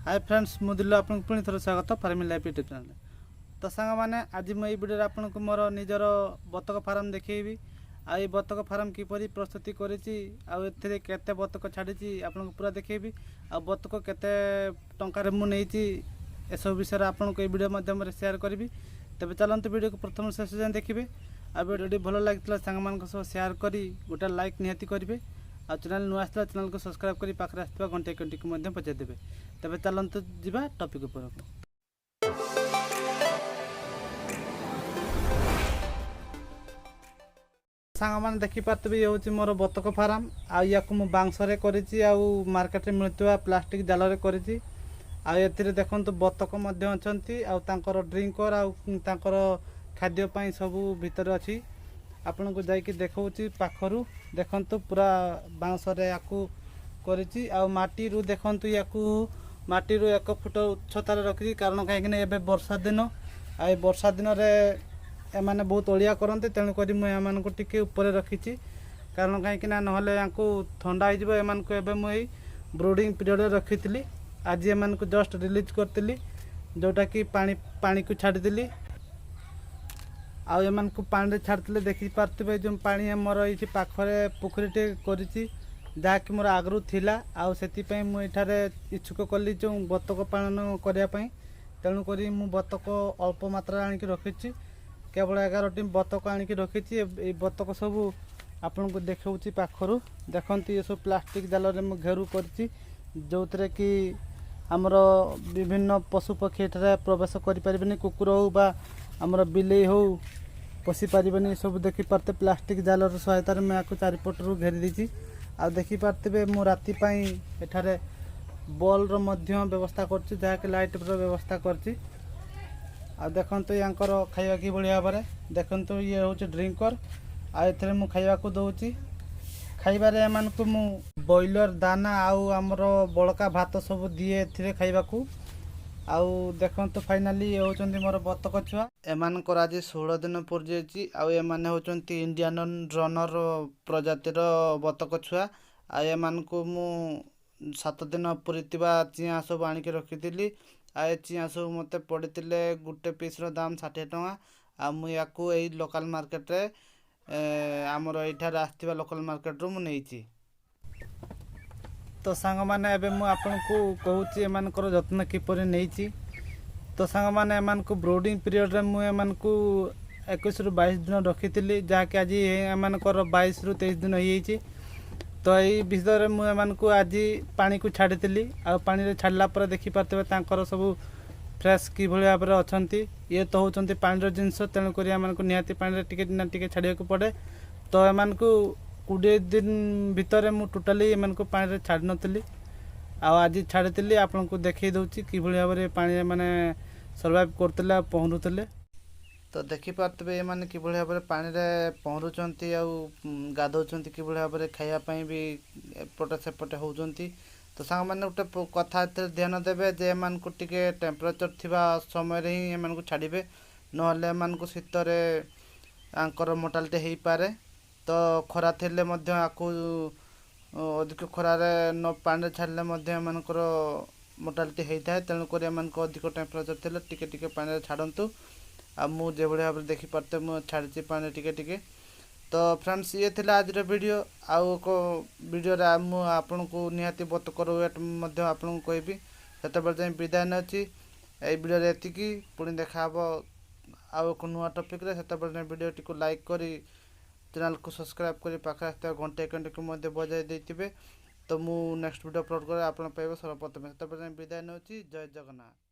ହାଏ friends, ମୁଁ ଦିଲୁ, ଆପଣଙ୍କୁ ପୁଣି ଥରେ ସ୍ୱାଗତ ଫାର୍ମିଂ ଲାଇଫ୍ ୟୁଟ୍ୟୁବ୍ ଚ୍ୟାନେଲ୍। ତ ସାଙ୍ଗମାନେ, ଆଜି ମୁଁ ଏଇ ଭିଡ଼ିଓରେ ଆପଣଙ୍କୁ ମୋର ନିଜର ବତକ ଫାର୍ମ ଦେଖେଇବି ଆଉ ଏଇ ବତକ ଫାର୍ମ କିପରି ପ୍ରସ୍ତୁତି କରିଛି ଆଉ ଏଥିରେ କେତେ ବତକ ଛାଡ଼ିଛି ଆପଣଙ୍କୁ ପୁରା ଦେଖେଇବି ଆଉ ବତକ କେତେ ଟଙ୍କାରେ ମୁଁ ନେଇଛି, ଏସବୁ ବିଷୟରେ ଆପଣଙ୍କୁ ଏଇ ଭିଡ଼ିଓ ମାଧ୍ୟମରେ ସେୟାର କରିବି। ତେବେ ଚାଲନ୍ତୁ, ଭିଡ଼ିଓକୁ ପ୍ରଥମ ଶେଷ ଯାଏଁ ଦେଖିବେ ଆଉ ଭିଡ଼ିଓଟି ଭଲ ଲାଗିଥିଲା ସାଙ୍ଗମାନଙ୍କ ସହ ସେୟାର କରି ଗୋଟେ ଲାଇକ୍ ନିହାତି କରିବେ ଆଉ ଚ୍ୟାନେଲ୍ ନୂଆ ଆସିଥିଲା ଚ୍ୟାନେଲ୍କୁ ସବସ୍କ୍ରାଇବ୍ କରି ପାଖରେ ଆସିଥିବା ଘଣ୍ଟି ଆଇକନ୍ଟିକୁ ମଧ୍ୟ ବଜାଇ ଦେବେ। ତେବେ ଚାଲନ୍ତୁ ଯିବା ଟପିକ୍ ଉପରକୁ। ସାଙ୍ଗମାନେ, ଦେଖିପାରୁଥିବେ, ଇଏ ହେଉଛି ମୋର ବତକ ଫାର୍ମ ଆଉ ୟାକୁ ମୁଁ ବାଉଁଶରେ କରିଛି ଆଉ ମାର୍କେଟରେ ମିଳୁଥିବା ପ୍ଲାଷ୍ଟିକ୍ ଜାଲରେ କରିଛି। ଆଉ ଏଥିରେ ଦେଖନ୍ତୁ, ବତକ ମଧ୍ୟ ଅଛନ୍ତି ଆଉ ତାଙ୍କର ଡ୍ରିଙ୍କର୍ ଆଉ ତାଙ୍କର ଖାଦ୍ୟ ପାଇଁ ସବୁ ଭିତରେ ଅଛି। ଆପଣଙ୍କୁ ଯାଇକି ଦେଖାଉଛି ପାଖରୁ। ଦେଖନ୍ତୁ, ପୁରା ବାଉଁଶରେ ୟାକୁ କରିଛି ଆଉ ମାଟିରୁ, ଦେଖନ୍ତୁ, ୟାକୁ ମାଟିରୁ 1 ଫୁଟ ଉଚ୍ଚତାରେ ରଖିଛି। କାରଣ କାହିଁକିନା ଏବେ ବର୍ଷା ଦିନ ଆଉ ଏ ବର୍ଷା ଦିନରେ ଏମାନେ ବହୁତ ଅଳିଆ କରନ୍ତି, ତେଣୁକରି ମୁଁ ଏମାନଙ୍କୁ ଟିକେ ଉପରେ ରଖିଛି। କାରଣ କାହିଁକିନା ନହେଲେ ୟାଙ୍କୁ ଥଣ୍ଡା ହେଇଯିବ। ଏମାନଙ୍କୁ ଏବେ ମୁଁ ଏଇ ବ୍ରୁଡ଼ିଂ ପିରିୟଡ଼ରେ ରଖିଥିଲି। ଆଜି ଏମାନଙ୍କୁ ଜଷ୍ଟ ରିଲିଜ୍ କରିଥିଲି, ଯେଉଁଟାକି ପାଣିକୁ ଛାଡ଼ିଥିଲି। ଆଉ ଏମାନଙ୍କୁ ପାଣିରେ ଛାଡ଼ିଥିଲେ, ଦେଖିପାରୁଥିବେ, ଯେଉଁ ପାଣି ଆମର ଏଇଠି ପାଖରେ ପୋଖରୀଟେ କରିଛି, ଯାହାକି ମୋର ଆଗରୁ ଥିଲା। ଆଉ ସେଥିପାଇଁ ମୁଁ ଏଠାରେ ଇଚ୍ଛୁକ କଲି ଯେଉଁ ବତକ ପାଳନ କରିବା ପାଇଁ। ତେଣୁକରି ମୁଁ ବତକ ଅଳ୍ପ ମାତ୍ରାରେ ଆଣିକି ରଖିଛି। କେବଳ 11ଟି ବତକ ଆଣିକି ରଖିଛି। ଏଇ ବତକ ସବୁ ଆପଣଙ୍କୁ ଦେଖାଉଛି ପାଖରୁ। ଦେଖନ୍ତୁ, ଏସବୁ ପ୍ଲାଷ୍ଟିକ୍ ଜାଲରେ ମୁଁ ଘେରୁ କରିଛି, ଯେଉଁଥିରେ କି ଆମର ବିଭିନ୍ନ ପଶୁ ପକ୍ଷୀ ଏଠାରେ ପ୍ରବେଶ କରିପାରିବେନି। କୁକୁର ହେଉ ବା ଆମର ବିଲେଇ ହେଉ, ପଶି ପାରିବେନି। ଏସବୁ ଦେଖିପାରୁଥିବେ, ପ୍ଲାଷ୍ଟିକ୍ ଜାଲର ସହାୟତାରେ ମୁଁ ଏହାକୁ ଚାରିପଟରୁ ଘେରି ଦେଇଛି। ଆଉ ଦେଖିପାରୁଥିବେ, ମୁଁ ରାତି ପାଇଁ ଏଠାରେ ବଲ୍ର ମଧ୍ୟ ବ୍ୟବସ୍ଥା କରିଛି, ଯାହାକି ଲାଇଟ୍ର ବ୍ୟବସ୍ଥା କରିଛି। ଆଉ ଦେଖନ୍ତୁ, ୟାଙ୍କର ଖାଇବା କିଭଳି ଭାବରେ। ଦେଖନ୍ତୁ, ଇଏ ହେଉଛି ଡ୍ରିଙ୍କର୍ ଆଉ ଏଥିରେ ମୁଁ ଖାଇବାକୁ ଦେଉଛି। ଖାଇବାରେ ଏମାନଙ୍କୁ ମୁଁ ବ୍ରଏଲର ଦାନା ଆଉ ଆମର ବଳକା ଭାତ ସବୁ ଦିଏ ଏଥିରେ ଖାଇବାକୁ। ଆଉ ଦେଖନ୍ତୁ, ଫାଇନାଲି ଇଏ ହେଉଛନ୍ତି ମୋର ବତକ ଛୁଆ। ଏମାନଙ୍କର ଆଜି 16 ଦିନ ପୂରିଯାଇଛି ଆଉ ଏମାନେ ହେଉଛନ୍ତି ଇଣ୍ଡିଆନ୍ ରନର ପ୍ରଜାତିର ବତକ ଛୁଆ। ଆଉ ଏମାନଙ୍କୁ ମୁଁ 7 ଦିନ ପୂରିଥିବା ଚିଆଁ ସବୁ ଆଣିକି ରଖିଥିଲି। ଆଉ ଏ ଚିଆଁ ସବୁ ମୋତେ ପଡ଼ିଥିଲେ ଗୋଟେ ପିସ୍ର ଦାମ 60 ଟଙ୍କା। ଆଉ ମୁଁ ୟାକୁ ଏଇ ଲୋକାଲ୍ ମାର୍କେଟରେ, ଆମର ଏଇଠାରେ ଆସିଥିବା ଲୋକାଲ୍ ମାର୍କେଟରୁ ମୁଁ ନେଇଛି। ତ ସାଙ୍ଗମାନେ, ଏବେ ମୁଁ ଆପଣଙ୍କୁ କହୁଛି ଏମାନଙ୍କର ଯତ୍ନ କିପରି ନେଇଛି। ତ ସାଙ୍ଗମାନେ, ଏମାନଙ୍କୁ ବ୍ରୁଡ଼ିଂ ପିରିୟଡ଼ରେ ମୁଁ ଏମାନଙ୍କୁ 21ରୁ 22 ଦିନ ରଖିଥିଲି, ଯାହାକି ଆଜି ଏମାନଙ୍କର 22ରୁ 23 ଦିନ ହେଇଯାଇଛି। ତ ଏଇ ବିଷୟରେ ମୁଁ ଏମାନଙ୍କୁ ଆଜି ପାଣିକୁ ଛାଡ଼ିଥିଲି। ଆଉ ପାଣିରେ ଛାଡ଼ିଲା ପରେ ଦେଖିପାରୁଥିବେ, ତାଙ୍କର ସବୁ ଫ୍ରେଶ୍ କିଭଳି ଭାବରେ ଅଛନ୍ତି। ଇଏ ତ ହେଉଛନ୍ତି ପାଣିର ଜିନିଷ, ତେଣୁକରି ଏମାନଙ୍କୁ ନିହାତି ପାଣିରେ ଟିକେ ନା ଟିକେ ଛାଡ଼ିବାକୁ ପଡ଼େ। ତ ଏମାନଙ୍କୁ 20 ଦିନ ଭିତରେ ମୁଁ ଟୋଟାଲି ଏମାନଙ୍କୁ ପାଣିରେ ଛାଡ଼ିନଥିଲି ଆଉ ଆଜି ଛାଡ଼ିଥିଲି। ଆପଣଙ୍କୁ ଦେଖେଇ ଦେଉଛି କିଭଳି ଭାବରେ ପାଣିରେ ମାନେ ସର୍ଭାଇଭ୍ କରୁଥିଲେ ଆଉ ପହଁରୁଥିଲେ। ତ ଦେଖିପାରୁଥିବେ, ଏମାନେ କିଭଳି ଭାବରେ ପାଣିରେ ପହଁରୁଛନ୍ତି ଆଉ ଗାଧଉଛନ୍ତି, କିଭଳି ଭାବରେ ଖାଇବା ପାଇଁ ବି ଏପଟେ ସେପଟେ ହେଉଛନ୍ତି। ତ ସାଙ୍ଗମାନେ, ଗୋଟେ କଥା ଏଥିରେ ଧ୍ୟାନ ଦେବେ ଯେ ଏମାନଙ୍କୁ ଟିକେ ଟେମ୍ପରେଚର୍ ଥିବା ସମୟରେ ହିଁ ଏମାନଙ୍କୁ ଛାଡ଼ିବେ, ନହେଲେ ଏମାନଙ୍କୁ ଶୀତରେ ୟାଙ୍କର ମୋର୍ଟାଲିଟି ହେଇପାରେ। ତ ଖରା ଥିଲେ ମଧ୍ୟ ଆକୁ ଅଧିକ ଖରାରେ ନ ପାଣିରେ ଛାଡ଼ିଲେ ମଧ୍ୟ ଏମାନଙ୍କର ମୋର୍ଟାଲିଟି ହେଇଥାଏ। ତେଣୁକରି ଏମାନଙ୍କୁ ଅଧିକ ଟେମ୍ପରେଚର୍ ଥିଲେ ଟିକେ ଟିକେ ପାଣିରେ ଛାଡ଼ନ୍ତୁ। ଆଉ ମୁଁ ଯେଭଳି ଭାବରେ ଦେଖିପାରୁଥିବେ, ମୁଁ ଛାଡ଼ିଛି ପାଣିରେ ଟିକେ ଟିକେ। ତ ଫ୍ରେଣ୍ଡସ୍, ଇଏ ଥିଲା ଆଜିର ଭିଡ଼ିଓ। ଆଉ ଏକ ଭିଡ଼ିଓରେ ମୁଁ ଆପଣଙ୍କୁ ନିହାତି ବତକର ୱେଟ୍ ମଧ୍ୟ ଆପଣଙ୍କୁ କହିବି। ସେତେବେଳେ ଯାଇ ବିଦାୟ ନେଉଛି। ଏଇ ଭିଡ଼ିଓରେ ଏତିକି। ପୁଣି ଦେଖାହେବ ଆଉ ଏକ ନୂଆ ଟପିକ୍ରେ। ସେତେବେଳେ ଯାଇ ଭିଡ଼ିଓଟିକୁ ଲାଇକ୍ କରି ଚ୍ୟାନେଲ୍କୁ ସବସ୍କ୍ରାଇବ୍ କରି ପାଖରେ ଆସିଥିବା ଘଣ୍ଟି ଆଇକନ୍ଟିକୁ ମଧ୍ୟ ବଜାଇ ଦେଇଥିବେ। ତ ମୁଁ ନେକ୍ସଟ ଭିଡ଼ିଓ ଅପଲୋଡ଼ କଲେ ଆପଣ ପାଇବେ ସର୍ବପ୍ରଥମେ। ସେତେବେଳେ ଯାଇ ବିଦାୟ ନେଉଛି। ଜୟ ଜଗନ୍ନାଥ।